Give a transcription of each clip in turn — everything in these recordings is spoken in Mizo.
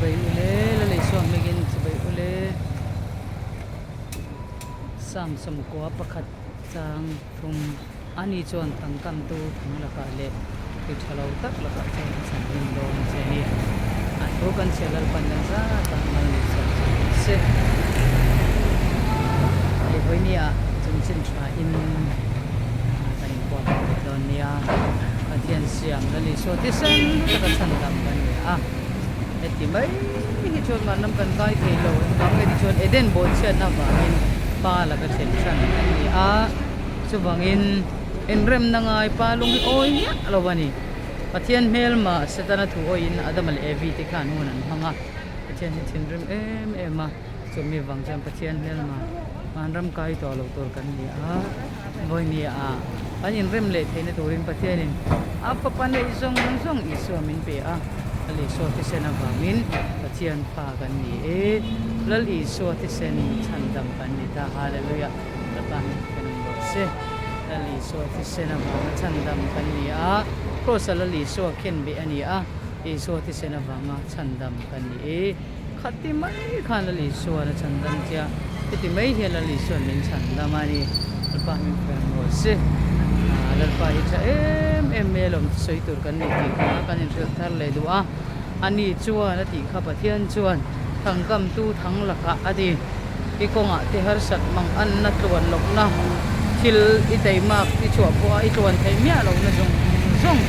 Chibai ule la Isua hmingin chibai ule Psalm 11 chang thum ani chuan thangkamtu thang lakah leh ti tha lo tak lakah chuan a chhan hlim dawn che a ni. A thu kan chhiar Lalpan kan zat a mal min sawm che ni se. Hei vawinia chungchin tha in kan inkuah ve leh dawn nia. Pathian siam Lal Isua thisen taka chhandam kan ni a. Heti mai hi chuan vanram kan kai thei lo engvang nge tichuan Eden bawhchhiatna avangin pa laka then hran kan ni a. Chuvangin inremna ngai pa lung hi awi miah lo a ni. Pathian hmelma Setana thu awiin Adama leh Evi te khan hun an hmang a. Pathian hi thinrim em em a, chumi vang chuan Pathian hmelma vanram kai tawh lo tur kan ni a. Vawinia kan inrem leh theihna turin Pathianin a fapa neih zawng zawng Isua min pe a, Lal Isua thisen avangin Pathian fa kan ni e. Lal Isua thisen chhandam kan ni ta. Hallelujah! Lalpa hming kan awm rawh se. Lal Isua thisen avanga chhandam kan ni a, Kraws-a Lal Isua khenbeh a ni a, Isua thisen avanga chhandam kan ni e. Khati mai khan Lal Isuan a chhandam che a, heti mai hian Lal Isuan min chhandam a ni. Lalpa hming kan awm rawh se. Lalpa hi tha em em mai alawm sawi tur kan nei tih kha kan inhrilh thar leh duh a. Ani chuan a tih kha Pathian chuan thangkamtu thang lakah a ti. I kawngah te harsat mang anna tluan lohna thil i teimak i chhuah pawh a i tluan theih miah lohna zawng zawng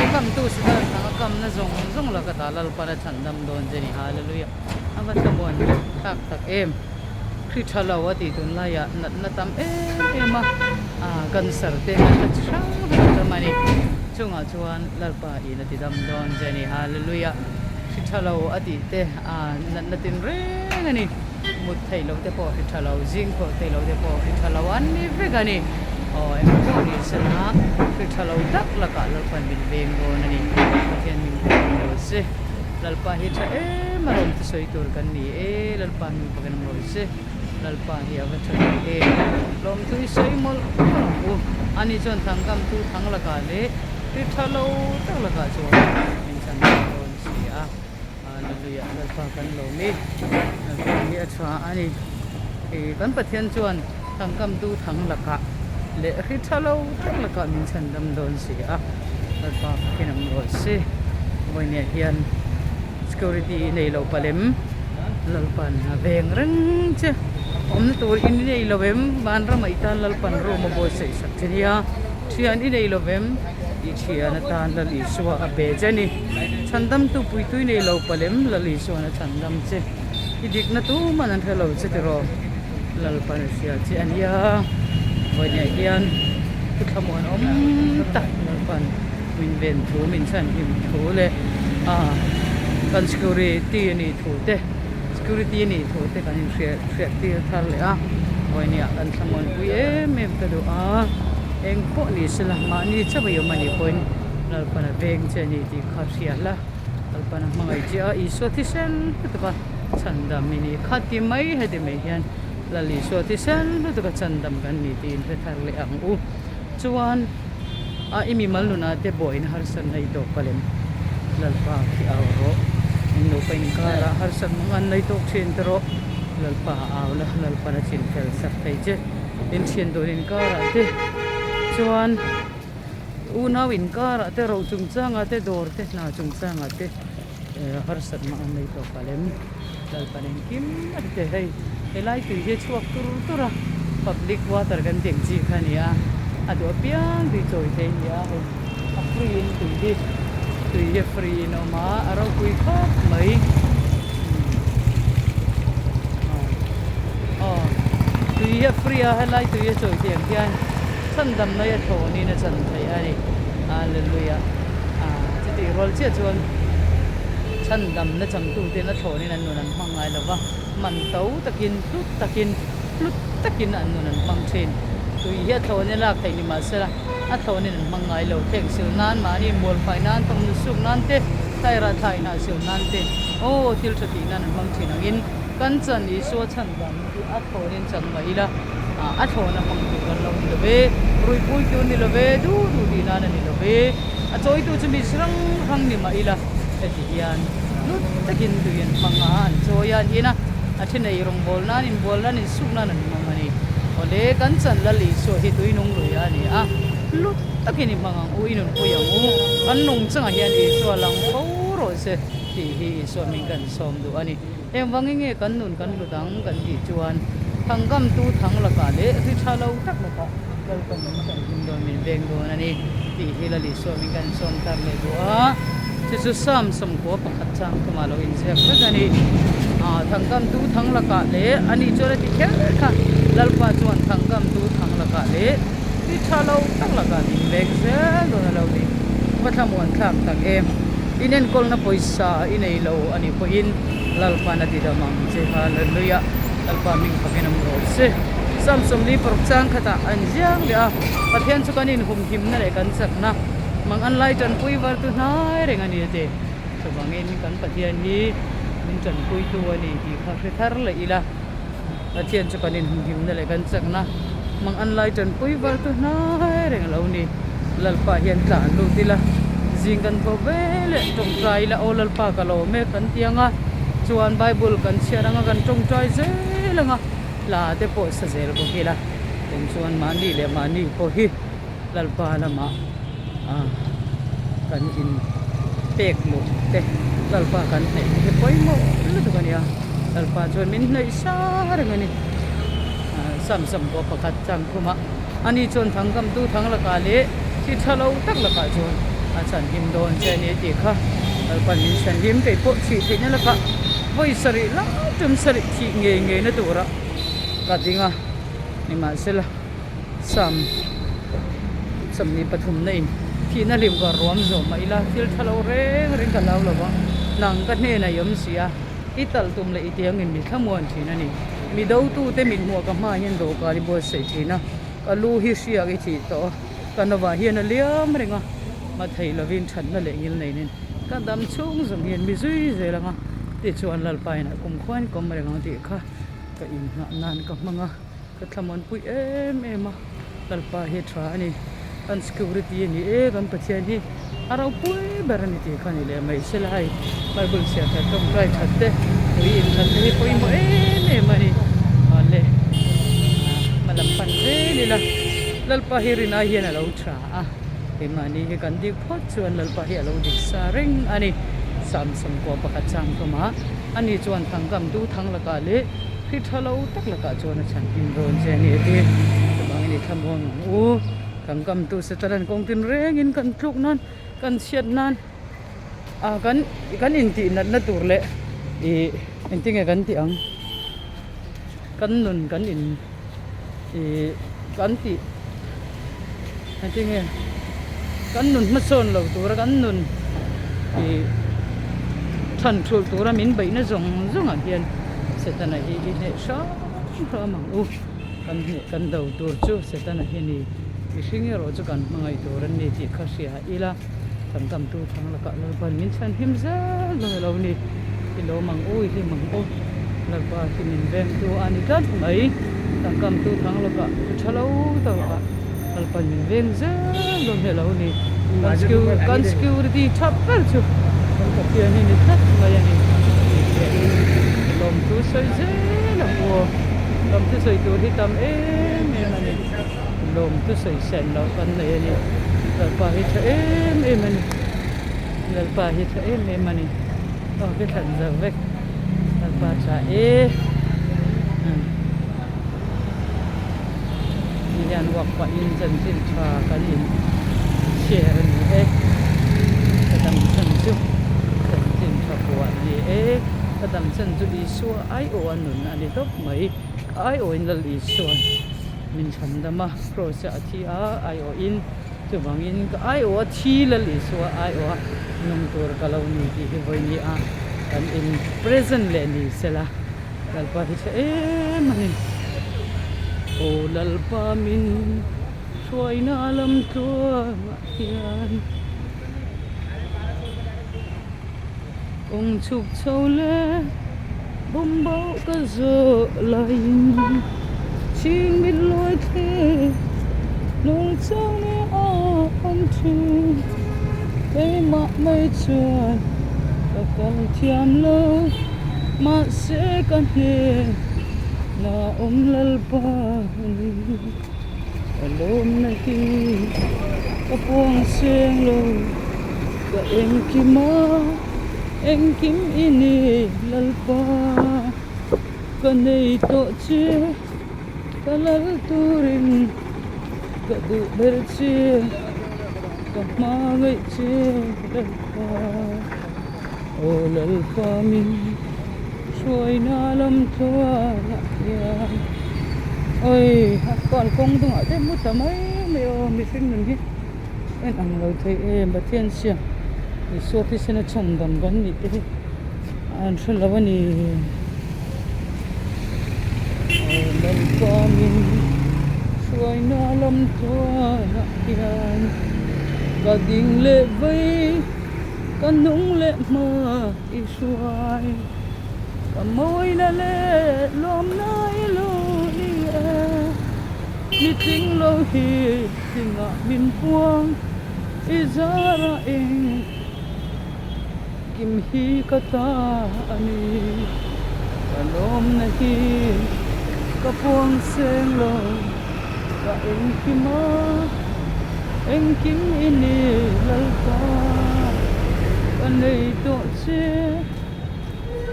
i kamtu Satan thang a kamna zawng zawng laka ta Lalpan a chhandam dawn che ni. Hallelujah! A va thlamuan thlak tak em! Hri tha lo a tih tunlaiah natna tam em em a, cancer te natna chi hrang hrang tam a ni. Chungah chuan Lalpa in a ti dam dawn che ni. Hallelujah! Hri tha lo a tih te natna tinreng a ni. Mut theih loh te pawh hri tha lo, zing thawh theih loh te pawh hri tha lo an ni vek a ni. Aw eng pawh ni sela hri tha lo tak lakah Lalpan min veng dawn a ni. Pathian min veng lo se. Lalpa hi tha em a rawn thusawi tur kan ni e, Lalpa hming pakin an rawn se. Lalpa hi a va tha tak em. Lawmthu i sawi mawlh mawlh ang u. Ani chuan thangkamtu thang lakah leh hri tha lo tak lakah chuan min chhan dawn dawn si a. Hallelujah Lalpa kan lawm i, Lalpa hi a tha a ni. Kan Pathian chuan thangkamtu thang lakah leh hri tha lo tak lakah min chhandam dawn si a, Lalpa Pathian ang rawn si. Vawinia hian security i nei lo palem, Lalpan a veng reng che. Awmna tur i nei lo em? Vanramah i tan Lalpan room a buatsaih sak che nia. Thian i nei lo vem? I thian atan Lal Isua a pe che a ni. Chhandamtu puitui nei lo palem Lal Isuan a chhandam che. I dikna tuman an hre lo che tiraw? Lalpan a hria che a nia. Vawiinah hian thu thlamuan awm tak Lalpan min ven thu, min chhanhim thu leh ah kan security a nih thu te, security a nih thu te kan inhriat hriat tir thar leh a. Vawiinah kan thlamuanpui em em ka duh a, eng pawh ni sela mahni chauh a awm a nih pawhin Lalpan a veng che a ni tih kha hria la, Lalpan a hmangaih che a, Isua thisen lutuk a chhandam i ni. Khati mai heti mai hian Lal Isua thisen lutuk a chhandam kan ni tih inhre thar leh ang u. Chuan a i mimal nunah te buaina harsatna i tawk palem Lalpa khi au rawh. In nupa inkarah harsatna ngan nei tawk thin te rawh. Lalpa au la, Lalpan a chin fel sak thei che. In thian dun inkarah te chuan. Unau inkarah te ro chungchangah te dawr te hna chungchangah te harsatna an nei tawh palem Lalpan engkim a ti thei hei helai tui hi a chhuak tur tur a public water kan tih ang chi kha a ni a a duh apiang tui chawi thei a ni a hei a free in tui hi tui hi a free in a awm a a ropui khawp mai aw tui hi a free a helai tui a chawi thei ang hian. Chhandam mai a thlawnin a chan theih a ni. Hallelujah. Ah, chutih rual chiah chuan chhandamna changtuten a thlawnin an nun an hmang ngai lo va, man to takin, hlut takin, hlut takin an nun an hmang thin. Tui hi a thlawnin a lak theih ni mah sela, a thlawnin an hmang ngai lo. Thleng sil nan, mahni mualfai nan, thawmhnaw suk nan te, thlairah thlai hnah sil nan te, aw, thil tha tih nan an hmang thin angin kan chan Isua chhandamna hi a thlawnin chan mah ila, A thlawna hmang tur kan lo ni lo ve, ruihpui tur ni lo ve, duh duh tih nan a ni lo ve. A chawitu chu mi hrang hrang ni mah ila, Heti hian hlut takin tui an hmang a, an chawi a, an in a, a then ei rawngbawl nan, inbual nan, insuk nan an hmang a ni. Awle, kan chan Lal Isua hi tui nung lui a ni a, hlut takin i hmang ang u, i nunpui ang u, kan nungchangah hian Isua lang fo rawh se tih hi Isua hming kan sawm duh a ni. Engvangin nge kan nun kan hlut ang kan tih chuan thangkamtu thang lakah leh ri tha lo tak lakah Lalpa min kan hlim dawn min veng dawn a ni tih hi Lal Isua min kan sawm tar leh duh a, chu chu Psalm sawmkua pakhat chang tumah lo inziak vek a ni. Thangkamtu thang lakah leh a nih chuan a ti kher kha Lalpa chuan thangkamtu thang lakah leh ri tha lo tak lakah min veng zel dawn a lo ni. Va thlamuan thlak tak em! Inenkawlna pawisa i nei lo a nih pawhin Lalpa'n a ti dam ang che. Hallelujah! Lalpa hming fakin awm rawh se. Psalm 46 chang khatah an ziak leh a, Pathian chu kan inhumhimna leh kan chakna mang an lai tanpui vartu hnai reng a ni a ti. Chuvangin kan Pathian hi min tanpuitu a ni tih kha hre thar leh ila, Pathian chu kan inhumhimna leh kan chakna mang an lai tanpui vartu hnai reng a lo ni. Lalpa hian tlan lut ila, zing kan thaw ve leh tawngtai ila, Aw Lalpa ka lawm e kan ti ang a, chuan Bible kan chhiar ang a, kan tawngtai zel ang a, hla te pawh sa zel bawk ila, eng chuan mahni leh mahni pawh hi Lalpa lamah ah kan in pek luh te Lalpa kan hnaih te hi pawimawh lutuk a nia, Lalpa chuan min hnaih sa reng a ni. Samsam pawh pakhat chang khum a, ani chuan thangkamtu thang lakah leh thi tha lo tak lakah chuan a chhanhim dawn che a ni tih kha Lalpan min chhanhim kei pawh thih theihna lakah vawi sarih lai tum sarih thih ngei ngei na tura ka ding a, nimahsela Sam 23 na in thihna hlim ka ruam zawh mah ila thil tha lo reng reng ka hlau lo va, nang ka hnenah i awm si a, i talh tum leh i tiangin mi thlamuan thin a ni. Mi dotute mit hmuah ka hmaah hian dawhkan i buatsaih thin a, ka lu hi hriak i thih tawh a, ka novah hian a liam reng a, hma thei lovin thatna leh ngil neinin ka dam chhung zawng hian mi zui zel ang a, tichuan Lalpa inah kumkhuain kawm reng ang tih kha ka inngah nan ka hmang a, ka thlamuanpui em em a. Lalpa hi tha a ni, kan security a ni e, kan Pathian hi a ropui ber a ni tih kha a ni leh mai sela hei Bible chhiar that tawngtai that te ui in that te hi pawimawh em em a ni awle hma lam pan zel ila Lalpa hi rin ai hian a lo tha a keimahni hi kan dik phawt chuan Lalpa hi a lo dik sa reng a ni Samson kua pakhat chang tumah ani chuan thangkam du thang lakah leh Hri tha lo tak lakah chuan a chhan him dawn che a ni a ti. Chuvangin i thlamuang ang u. Kan kamtu Setanan kawng tin rengin kan tluk nan, kan chhiat nan, ah kan kan intih natna tur leh ih engtinge kan tih ang? Kan nun kan in ih kan tih engtinge kan nun hmasawn lo tura kan nun ih than thulh tura min beihna zawng zawngah hian Setana hi i hneh hram hram ang u. Kan hneh kan do tur chu Setana hi a ni. Mihring erawh chu kan hmangaih tur an ni tih kha hria ila kan kamtu thang lakah Lalpan min chhan him zel dawn a lo ni. I lawm ang u, i hlim ang u. Lalpa hi min vengtu a ni tlat mai. Kan kamtu thang lakah thu tha lo takah Lalpan min veng zel dawn hi a lo ni. Kan security tha ber chu kan Pathian hi ni tlat mai a ni. Lawmthu sawi zel ang u. Lawmthu sawi tur hi tam em em a ni. Lawmthu sawi sen loh kan nei a ni. Lalpa hi tha em em a ni. Lalpa hi tha em em a ni. Aw ka thlan zo vek. Lalpa tha e. Ti hian walk pahin chanchin tha kan in share a ni e. Ka dam chhan chu chanchin tha buah a ni e. Ka dam chhan chu Isua aiawh a nun a ni tawp mai. Ka aiawhin Lal Isua'n min chhan dam a, kraws ah a thi a, aiawhin chuvangin ka aiawh a thi Lal Isua aiawh a nung tur ka lo ni tih hi vawi ni a kan in present leh ni sela. Lalpa hi tha em a ni. Aw Lalpa min hruaina lam tluangah hian kawng chhuk chho leh bawm bauh ka zawh laiin chhing mit lawi thleng nung chang leh a awm thin keimah mai chuan. Kal thiam lo mahse ka hnen na awm Lalpa a ni. Ka lawmna hi ka puang seng lo ka engkim a engkim i ni Lalpa ka nei tawh che ka lal turin ka duh ber che ka hmangaih che Lalpa aw Lalpa min hruaina lam tluangah hian oi a kalkawng dungah te hmu ta mai mai aw mihring nun hi en ang lo thei em Pathian siam Isua thisena chhandam kan nih te hi an hre lo a ni aw Lalpa min hruaina lam tluangah hian ka ding leh vei ka hnung leh hma i hruai ka mawina leh lawmna i lo ni e mi tling lo hi tlingah min puang i zara eng Kim hi ka ta a ni, ka lawmna hi ka puang seng lo, ka engkim a, engkim i ni Lalpa, ka nei tawh che,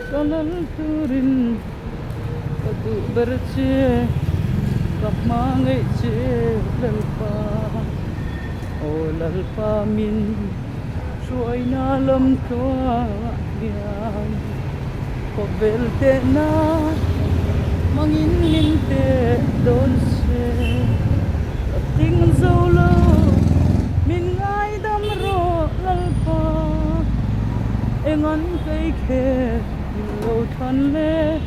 ka lal turin ka duh ber che, ka hmangaih che Lalpa, aw Lalpa min. Hruaina lam tluangah hian khawvel tehna hmangin min teh dawn se. Ka tling zo lo, min ngaidam rawh Lalpa, engan kei kher min lo thlan le,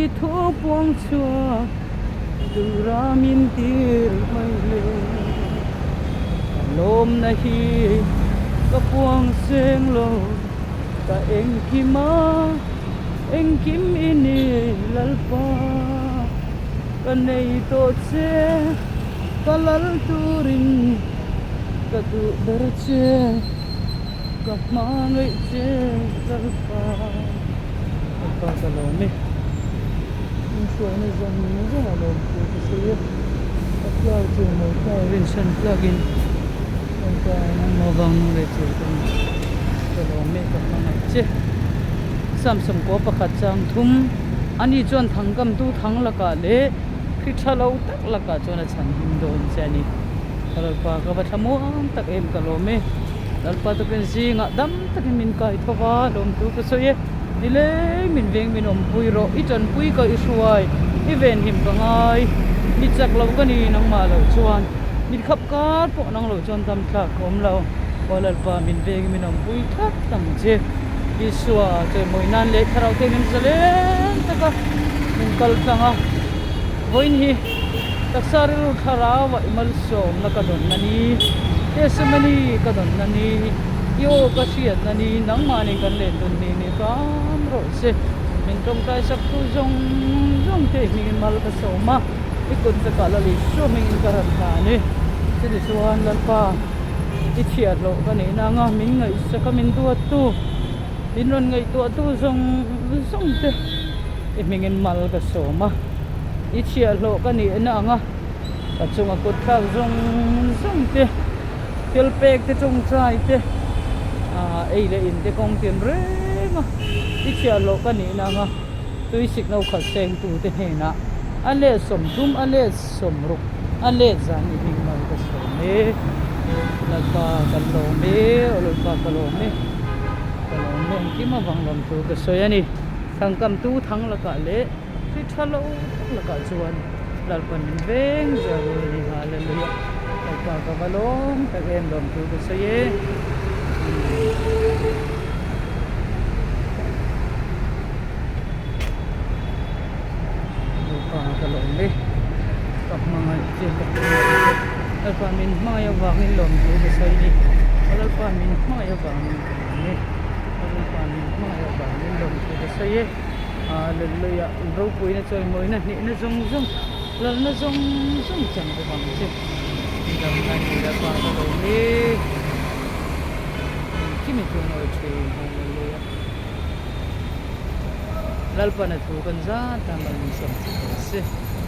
i thu puang chhuak tura min tir mai le. Ka lawmna hi ka puang seng lo, ka engkim a, engkim i ni Lalpa. Ka nei tawh che, ka lal turin ka duh ber che, ka hmangaih che Lalpa. Lalpa ka lawm e, inhruaina zawng zawng a lawm thu ka sawi a. A tlar chu mawi tlar rinchhan tlakin Lalpa nangmah vang nung leh thei ka ni. Ka lawm e ka hmangaih che. Samsung kaw pakhat chang thum ani chuan thangkam tu thang lakah leh hri tha lo tak lakah chuan a chhan him dawn che a ni. Ka Lalpa ka va thlamuang tak em ka lawm e. Lalpa tukin zingah dam takin min kai tho va lawmtu ka sawi e. Nileng min veng min awmpui rawh, i tanpui ka i hruai, i venhim ka ngai, mi chak lo ka ni nangmah loh chuan, mit khap kar pawh nang loh chuan dam tlak ka awm lo, aw Lalpa min veng min awmpui tlat ang che, Isua chawimawi nan leh thlarau te min zalen taka min kal tlang a, vawiin hi taksa rilru thlarau ah i malsawmna ka dawn a ni, testimony ka dawn a ni. I aw ka hriat na ni nangmah nen kan len dun ni ni hram rawh se. Min tawngtai sak tu zawng zawng te hmingin mal ka sawm a, i kut vekah Lal Isua hmingin ka rawn hlan a ni. Chutichuan Lalpa i chhiahhlawh ka nih na anga min ngaihsak a min duat tu, min rawn ngaihtuah tu zawng zawng te i hmingin mal ka sawm a, i chhiahhlawh ka nih na anga ka chunga kut thlak zawng zawng te. Thil pek te tawngtai te ah ei leh in te kawng tin reng a i chhiahhlawh ka nihna anga tui sikno khat seng tu te hnenah a let 30 a let 60 a let zan i hming mai ka sawm e Lalpa kan lawm e aw Lalpa ka lawm e ka lawm e engkim avang lam thu ka sawi a ni thangkam tu thang lakah leh Thil tha lo tak lakah chuan Lalpan min veng zel a ni. Hallelujah. Lalpa ka va lawm tak em lawm thu ka sawi e. Lalpa ka lawm e. Ka hmangaih che ka hmangaih che. Lalpa min hmangaih avangin lawm thu ka sawi a ni. Lalpa min hmangaih avangin ka lawm e. Lalpa min hmangaih avangin lawm thu ka sawi e. Hallelujah ropuina chawimawina hnehna zawng zawng lalna zawng zawng chang bawk ang che damna ni la pa ka lo ni engkim i thu nawi thin hallelujah. Lalpan a thu kan zat a mal min sawm che teh se.